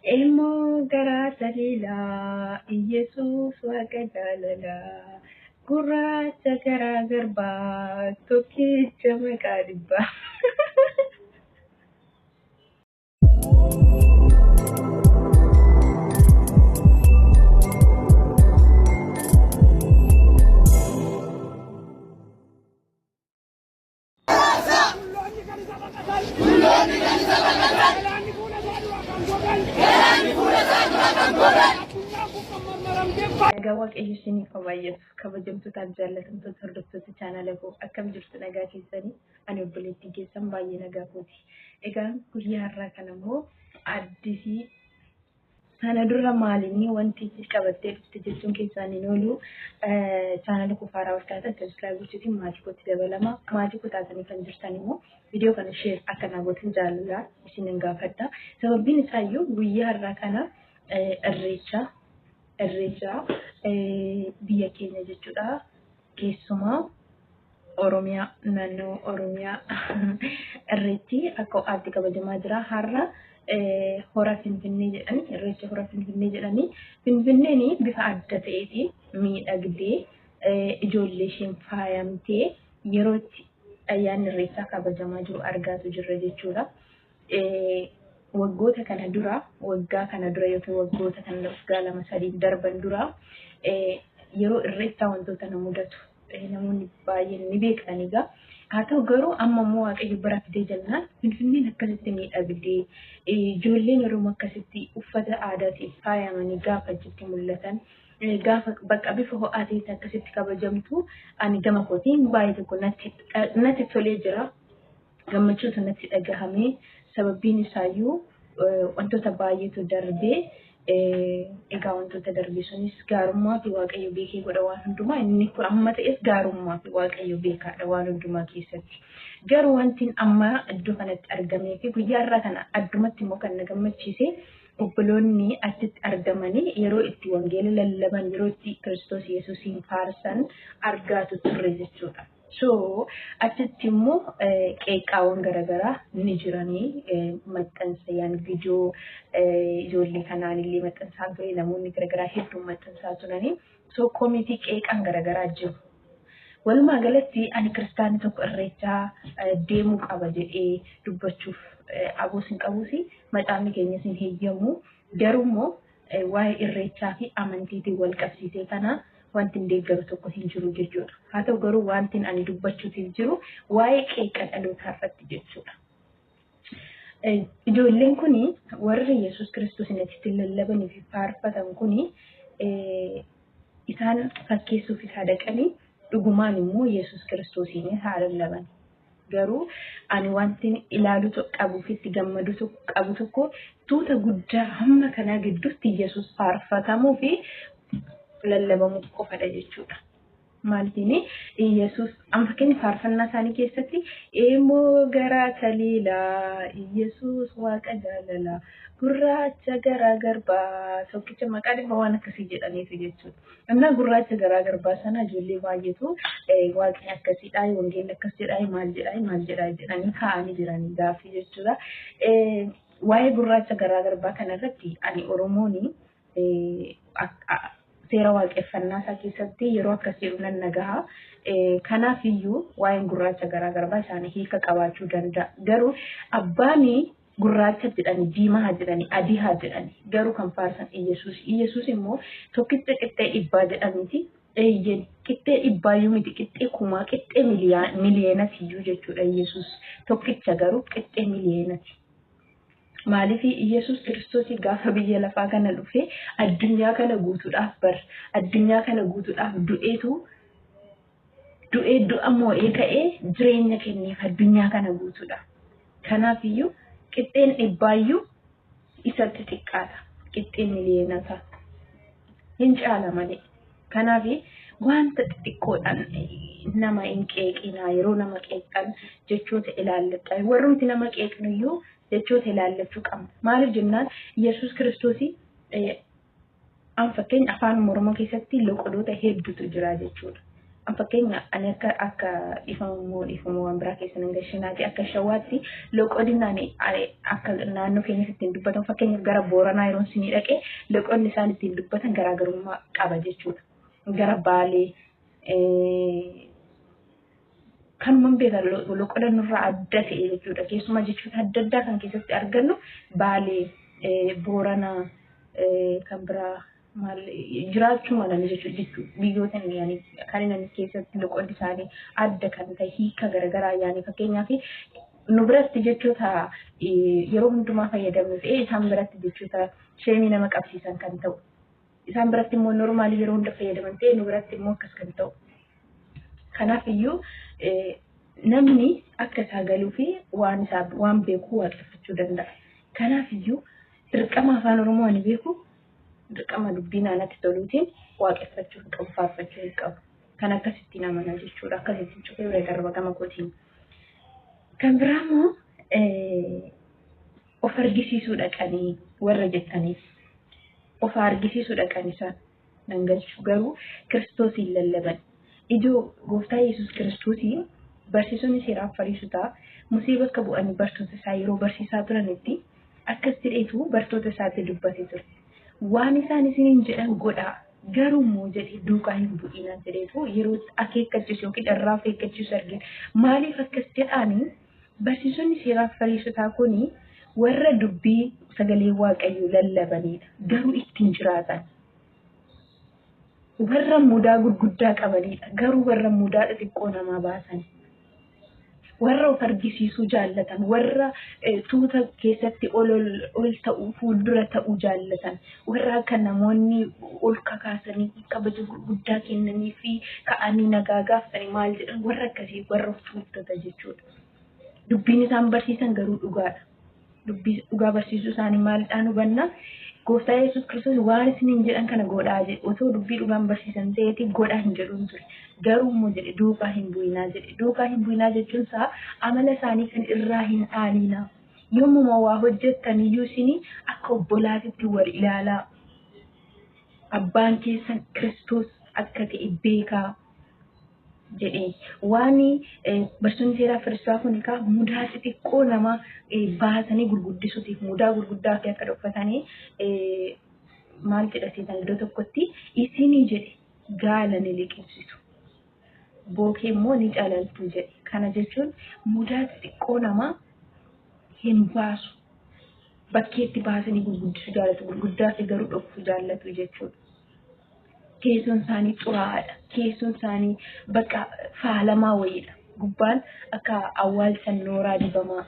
Ilmoo garaa taliilaa, Iyyasuus waaqa jaalalaa, gurraacha garaa garbaa, tokkicha maqaa dhibbaa. Nagaa Waaqayyo isiniif haa baay'atu. Kabajamtootaaf jaallatamtoota hordoftoota chaanaala koo akkam jirtu nagaa keessanii ani obboleettiin keessan baay'ee nagaa kooti. Egaa guyyaa har'aa kana immoo addisii Sana dura maalinni wanti qabattee dhufte jechuun keessaan hin oolu. Chaanala koo faaraa ol taatan subscribe gochuutiin maatii kootti dabalama. Maatii koo taatanii kan jirtan immoo viidiyoo kana share akka naa gootan jaalala isinin gaafadha. Sababbiin isaayyuu guyyaa har'aa kana irreecha irreecha biyya keenya jechuudha. Keessumaa Oromiyaa naannoo Oromiyaa irreechi akka ho'aatti kabajamaa jira. Har'a hora Finfinnee jedhani irreecha hora Finfinnee jedhani Finfinneen bifa adda ta'eetiin miidhagdee ijoollee isheen faayamtee yeroo itti ayyaanni irreechaa kabajamaa jiru argaatu jirra jechuudha. Waggoota kana dura waggaa kana dura yookiin waggoota kana waggaa lama sadii darban dura yeroo irreechaa wantoota na mudatu namoonni baay'een ni beektan egaa. Haa ta'u garuu amma immoo Waaqayyo bara fidee jennaan Finfinneen akkasitti miidhagdee ijoolleen Oromoo akkasitti uffata aadaatiin faayamanii gaafa achitti mul'atan gaafa bakka bifa ho'aa ta'etti akkasitti kabajamtu ani gama kootiin baay'ee tokko natti tolee jira. Gammachuutu natti dhagahame. Sababbiin isaayyuu wantoota baay'eetu darbee egaa wantoota darbe sunis gaarummaa fi Waaqayyo beekee godha waan hundumaa inni kun amma ta'es gaarummaa fi Waaqayyo beekaadha waan hundumaa keessatti. Garuu wanti amma iddoo kanatti argamee fi guyyaa irraa kana addumatti immoo kan na gammachiise obboloonni achitti argamanii yeroo itti wangeela lallaban yeroo itti Kiristoos Yesuusiin faarsan argaatu turre jechuudha. So achitti immoo qeeqqaawwan garaagaraa ni jiranii maxxansa yaan viidiyoo ijoollee kanaan illee maxxansaa ture namoonni garaagaraa hedduun maxxansaa turanii so koomitii qeeqaan garaagaraa jiru. Walumaa galatti ani kiristaanni tokko irreechaa deemuu qaba jedhee dubbachuuf aboos hin qabuus macaafni keenyas hin heeyyamu garuu immoo waa'ee irreechaa fi amantiitiin wal qabsiisee kana wanti hin deeggaru tokko hin jiru jechuudha. Haa ta'u garuu wanti ani dubbachuutiif jiru waa'ee qeeqa dhalootaa irratti jechuudha. Ijoolleen kun warri Yesuus Kiristoos achitti lallabanii fi faarfatan kun isaan fakkeessuuf isaa dhaqanii dhugumaan immoo Yesuus Kiristoosiin haa lallaban. Garuu ani wanti ilaalu qabuu fi itti gammadu qabu tokko tuuta guddaa hamma kanaa gidduutti Yesuus faarfatamuu fi lallabamuu qofadha jechuudha. Maaliifini Yesuus amma fakkeenya faarfannaa isaanii keessatti eemoo garaa taliilaa Yesuus waaqa jaalalaa gurraacha garaa garbaa tokkicha maqaa dhibba waan akkasii jedhaniitu jechuudha. Innaa gurraacha garaa garbaa sana ijoollee baay'eetu waaqni akkasiidha, wangeelli akkas jedhaa, maal jedhaa, maal jedhaa jedhanii kaa'anii jiranii gaaffii jechuudha. Waa'ee gurraacha garaa garbaa kanarratti ani Oromoon seera waaqeffannaa isaa keessatti yeroo akkas jedhu nan nagaha. Kanaaf iyyuu waa'een gurraacha garaa garbaa isaanii hiika qabaachuu danda'a. Garuu abbaan gurraacha jedhani, diimaa haa jedhani, adii haa jedhani, garuu kan faarsan Iyyasuus. Iyyasuus immoo tokkicha qixxee dhibbaa jedhamiti. Eeyyen qixxee dhibbaayyuu miti, qixxee kumaa, qixxee miliyeenatiyyuu jechuudha Iyyasuus. Tokkicha garuu qixxee miliyeenati. Maaliif Iyyasuus Kiristoos gaafa biyya lafaa kana dhufe addunyaa kana guutuudhaaf bar addunyaa kana guutuudhaaf du'eetu du'ee du'a moo'ee ka'ee jireenya kenneef addunyaa kana guutuudha. Kanaaf iyyuu qixxeen dhibbaayyuu isatti xiqqaata. Qixxee miliyeenata. Hin caala malee. Kanaaf wanta xixiqqoodhaan nama hin qeeqinaa yeroo nama qeeqxan jechoota ilaalladha. Warrumti nama qeeqnu iyyuu jechoota ilaallachuu qabna. Maaliif jennaan Yesuus Kiristoos an fakkeenya afaan Oromoo keessatti loqodoota hedduutu jira jechuudha. Fakkeenya ani akka dhiifamuu dhiifamuu waan biraa keessa nan gashinaati, akka Shawaatti loqonni ani akka naannoo keenyatti ittiin dubbatan, fakkeenyaaf gara Booranaa yeroo isinii dhaqee loqonni isaan ittiin dubbatan garaagarummaa qaba jechuudha. Gara Baalee kanumaan beekan loqoda nurraa adda ta'e jechuudha. Keessumaa jechoota adda addaa kan keessatti argannu Baalee, Booranaa, kan biraa maal jiraachuu malan jechuudha. Biyyoota yaani kan inni keessatti loqonni isaanii adda kan ta'e, hiika garaagaraa, yaani fakkeenyaaf nu biratti jechoota yeroo hundumaa fayyadamnu ta'e, isaan biratti jechoota sheemii nama qabsiisan kan ta'u. Isaan biratti immoo normaalii yeroo hunda fayyadaman ta'e, nu biratti immoo akkas kan ta'u. Kanaaf iyyuu namni akka isaa galuu fi waan isaa waan beeku waaqeffachuu danda'a. Kanaaf iyyuu dirqama Afaan Oromoo ani beeku, dirqama dubbii naannatti toluutiin waaqeffachuu hin qabu, faarfachuu hin qabu. Kan akkasittiin amana jechuudha. Akkasittiin cufee bira darba gama kootiin. Kan biraa immoo of argisiisuu dhaqanii warra jettaniif, of argisiisuu dhaqan isaan nan galchu, garuu Kiristoosiin lallaban. Ijoo gooftaa Yesuus Kiristoosiin barsiisonni seeraaf Fariisotaa Musee bakka bu'anii bartoota isaa yeroo barsiisaa turanitti akkas jedheetu bartoota isaatti dubbate ture. "Waan isaan isiniin jedhan godhaa, garuu immoo," jedhee, "duukaa hin bu'inaa" jedheetu yeroo akeekkachiisu yookiin irraa of eeggachiisu argina. Maaliif akkas jedhaanii? Barsiisonni seeraaf Fariisotaa kuni warra dubbii sagalee Waaqayyoo lallabanidha. Garuu ittiin jiraatan. Warra mudaa gurguddaa qabanidha. Garuu warra mudaa xixiqqoo namaa baasan. Warra of argisiisuu jaallatan, warra tuuta keessatti ol ol ta'uu, fuuldura ta'uu jaallatan, warra akka namoonni ol kakaasanii kabaja gurguddaa kennanii fi ka'anii nagaa gaafatanii maal jedhan, warra akkasii, warra of tuultota jechuudha. Dubbiin isaan barsiisan garuu dhugaadha. Dubbii dhugaa barsiisuu isaanii maalidhaan hubanna? Gooftaa Yesuus Kiristoos "waan isiniin jedhan kana godhaa" jedhe. Otoo dubbii dhugaan barsiisan ta'eeti godhaa hin jedhuun ture. Garuu immoo jedhe, "duukaa hin bu'inaa" jedhe. Duukaa hin bu'inaa jechuun isaa amala isaanii kan irraa hin dhaalinaa. Yommuma waa hojjettan iyyuu isinii akka obbolaatitti wal ilaalaa. Abbaan keessan Kiristoos akka ta'e beekaa jedhee. Waan barsiisonni seeraa Fariisotaa kun egaa mudaa xixiqqoo nama baasanii gurguddisuutiif mudaa gurguddaa fi akka dhokfatanii, maal jedha seetan iddoo tokkotti, "Isinii," jedhe, "gaala ni liqimsitu. Bookee immoo ni calaltu" jedhe. Kana jechuun mudaa xixiqqoo namaa hin baasu. Bakkeetti baasanii gurguddisuu jaallatu. Gurguddaa fi garuu dhoksuu jaallatu jechuudha. Keessoon isaanii xuraa'aadha. Keessoon isaanii bakka faalamaa wayiidha. Gubbaan akka awwaalcha nooraa dibamaa.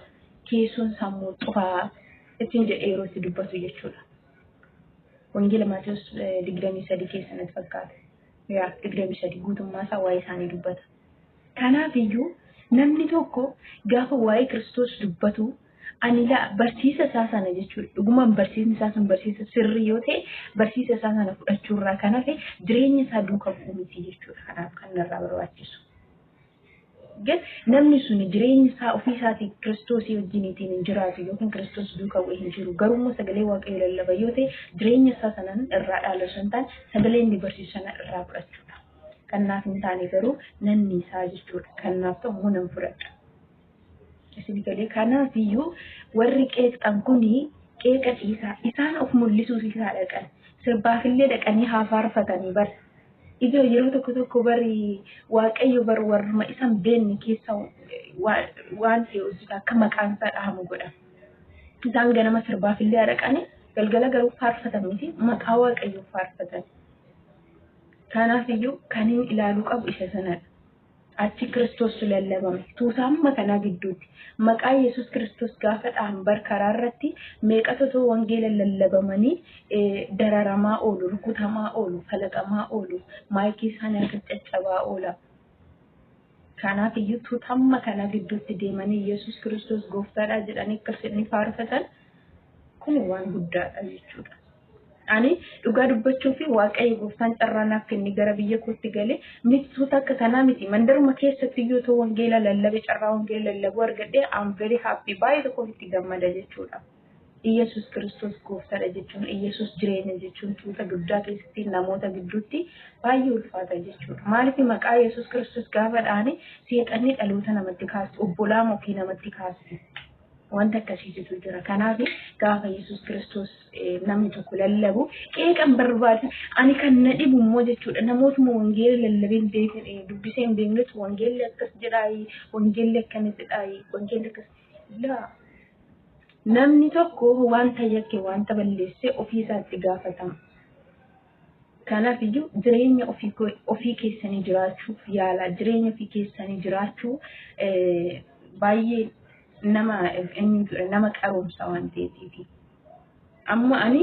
Keessoon isaa immoo xuraa'aa ittiin jedhee yeroo itti dubbatu jechuudha. Wangeela Maatiyus 23 keessa natti fakkaata. Yaa, 23 guutummaa isaa waa'ee isaanii dubbata. Kanaaf iyyuu namni tokko gaafa waa'ee Kiristoos dubbatu, ani laa barsiisa isaa sana jechuudha. Dhugumaan barsiisni isaa sun barsiisa sirrii yoo ta'e, barsiisa isaa sana fudhachuurraa kan hafe jireenya isaa duuka bu'uu miti jechuudha. Kanaaf kan narraa barbaachisu. Namni sun jireenya isaa ofii isaatii Kiristoosii wajjiniitiin hin jiraatu yookiin Kiristoos duuka bu'ee hin jiru. Garuu immoo sagalee Waaqayyoo lallaba yoo ta'e, jireenya isaa sanaan irraa dhaala osoo hin taane, sagalee inni barsiisu sana irraa fudhachuudha. Kan naaf hin taane garuu nanni isaa jechuudha. Kan naaf ta'u immoo nan fudhadha. Isin galee? Kanaaf iyyuu warri qeeqxan kuni qeeqa dhiisaa. Isaan of mul'isuuf isaa dhaqan. Sirbaafillee dhaqanii haa faarfatanii bara. Ijoo yeroo tokko tokko bari Waaqayyo bar warruma isan beekne keessa waan ta'e hojjeta, akka maqaan isaa dhahamu godha. Isaan ganama sirbaafillee haa dhaqanii, galgala garuu faarfatan miti, maqaa Waaqayyoo faarfatan. Kanaaf iyyuu kan inni ilaaluu qabu isa sanadha. Achi Kiristoos lallabame. Tuuta amma kanaa gidduutti maqaa Yesuus Kiristoos gaafa dhahan, bar karaa irratti meeqatu otoo wangeela lallabamanii dararamaa oolu, rukutamaa oolu, falaqamaa oolu, maayikii isaanii harka caccabaa oola. Kanaaf iyyuu tuuta amma kanaa gidduutti deemanii "Yesuus Kiristoos gooftaadha" jedhanii akkas inni faarfatan kun waan guddaadha jechuudha. Ani dhugaa dubbachuu fi Waaqayyo gooftaan carraa naaf kenne gara biyya kootti galee miti akka kanaa miti. Mandaruma keessatti iyyuu otoo wangeela lallabe, carraa wangeela lallabuu argadhee, I'm very happy, baay'ee tokko itti gammada jechuudha. Iyyasuus Kiristoos gooftaadha jechuun, Iyyasuus jireenya jechuun tuuta guddaa keessatti namoota gidduutti baay'ee ulfaata jechuudha. Maaliif maqaa Iyyasuus Kiristoos gaafa dhaane seexanni dhaloota namatti kaasti, obbolaa ofii namatti kaasti. Wanta akkasiitu jira. Kanaaf gaafa Iyyasuus Kiristoos namni tokko lallabu qeeqan barbaadu. Ani kan na dhibu immoo jechuudha namootuma wangeela lallabee hin beekne, dubbisee hin beeknetu wangeelli akkas jedhaayi, wangeelli akkana jedhaayi, wangeelli akkas laa. Namni tokko wanta yakke, wanta balleesse ofii isaatti gaafatama. Kanaaf iyyuu jireenya ofii keessanii jiraachuuf yaala. Jireenya ofii keessanii jiraachuu baay'ee nama qaroomsa waan ta'eef. Amma ani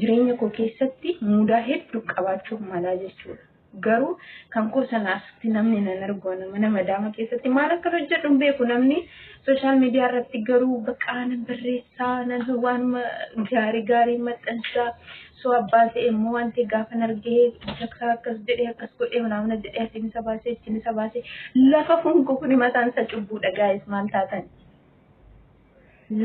jireenya koo keessatti mudaa hedduu qabaachuuf malaa jechuudha. Garuu kan koo sana asitti namni nan argu, mana madaama keessatti maal akka hojjedhu hin beeku namni social media irratti. Garuu bakka nan barreessaa, nan waan gaarii gaarii maxxansaa, soo abbaa ta'e immoo waan ta'e gaafa argee akkas jedhee, akkas godhee, naamna jedhee, asiin isa baasee, achiin isa baasee. Lafa fuun koo kuni mataan isaa cubbuudha. Guys, maal taatan?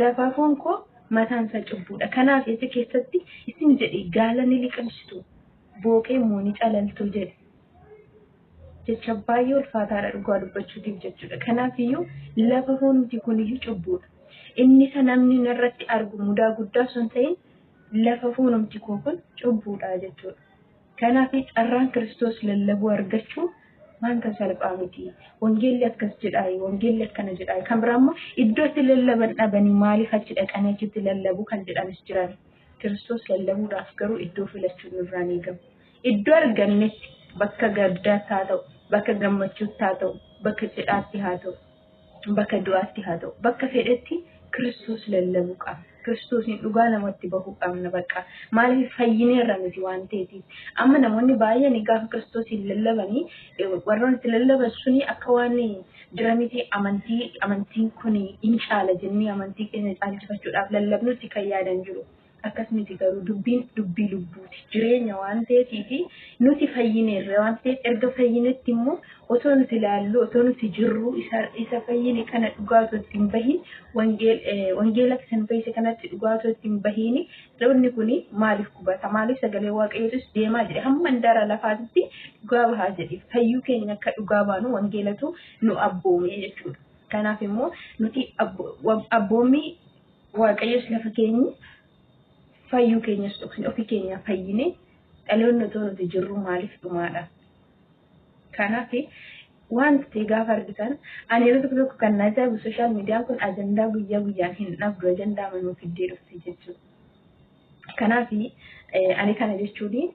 Lafa fuun koo mataan isaa cubbuudha. Kanaaf jecha keessatti isin jedhe gaala ni liqimsitu, booqee immoo ni calaltu jedhe. Jecha baay'ee ulfaataadha dhugaa dubbachuutiif jechuudha. Kanaaf iyyuu lafa fuunti kuniyyuu cubbuudha. Inni isa namni narratti argu mudaa guddaa sun ta'in, lafa fuunumti koo kun cubbuudha jechuudha. Kanaaf carraan Kiristoos lallabuu argachuu wanta salphaa miti. Wangeelli akkas jedhaayi, wangeelli akkana jedhaayi. Kan biraa immoo iddoo itti lallaban dhabanii maaliif achi dhaqanii achitti lallabu kan jedhanis jiran. Kiristoos lallabuudhaaf garuu iddoo filachuun nurraa ni eegama. Iddoo argannetti, bakka gaddaatti haa ta'u, bakka gammachuutti haa ta'u, bakka cidhaatti haa ta'u, bakka du'aatti haa ta'u, bakka fedhetti Kiristoos lallabuu qabna. Kiristoosiin dhugaa namatti bahuu qabna bakka. Maaliif? Fayyineerra miti waan ta'eef. Amma namoonni baay'een gaafa Kiristoosiin lallabanii, warroonni itti lallaban suni akka waan jira miti, amantiin kun hin caala jennee amantii keenya caalchifachuudhaaf lallabnutti kan yaadan jiru. Akkas miti garuu, dubbiin dubbii lubbuuti. Jireenya waan ta'eef, nuti fayyineerra waan ta'eef, erga fayyinetti immoo otoo nuti ilaallu, otoo nuti jirru, isa fayyine kana dhugaa otoo ittiin bahin, wangeela isin fayyise kanatti dhugaa otoo ittiin bahin, dhaloonni kun maaliif gubata? Maaliif? Sagalee Waaqayyootis deemaa jedhe, hamma handaara lafaatitti dhugaa bahaa jedhe. Fayyuu keenya akka dhugaa baanu wangeelatu nu abboome jechuudha. Kanaaf immoo nuti abboommii Waaqayyos lafa keenya fayyuu keenyas dhoksine, ofii keenya fayyine, dhaloonni otoo nuti jirru maaliif dhumaadha? Kanaaf wanti ta'e gaafa argitan, ani yeroo tokko tokko kan na ajaa'ibu, social mediaan kun ajandaa guyyaa guyyaan hin dhabdu, ajandaa manuu fiddee dhufti jechuudha. Kanaaf ani kana jechuun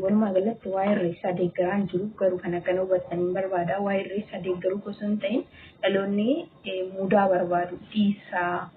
walumaa galatti waa'ee irreessaa deeggaraan jiru, garuu kan akkana hubattanii barbaada. Waa'ee irreessaa deeggaruu osoo hin ta'in, dhaloonni mudaa barbaadu dhiisaa.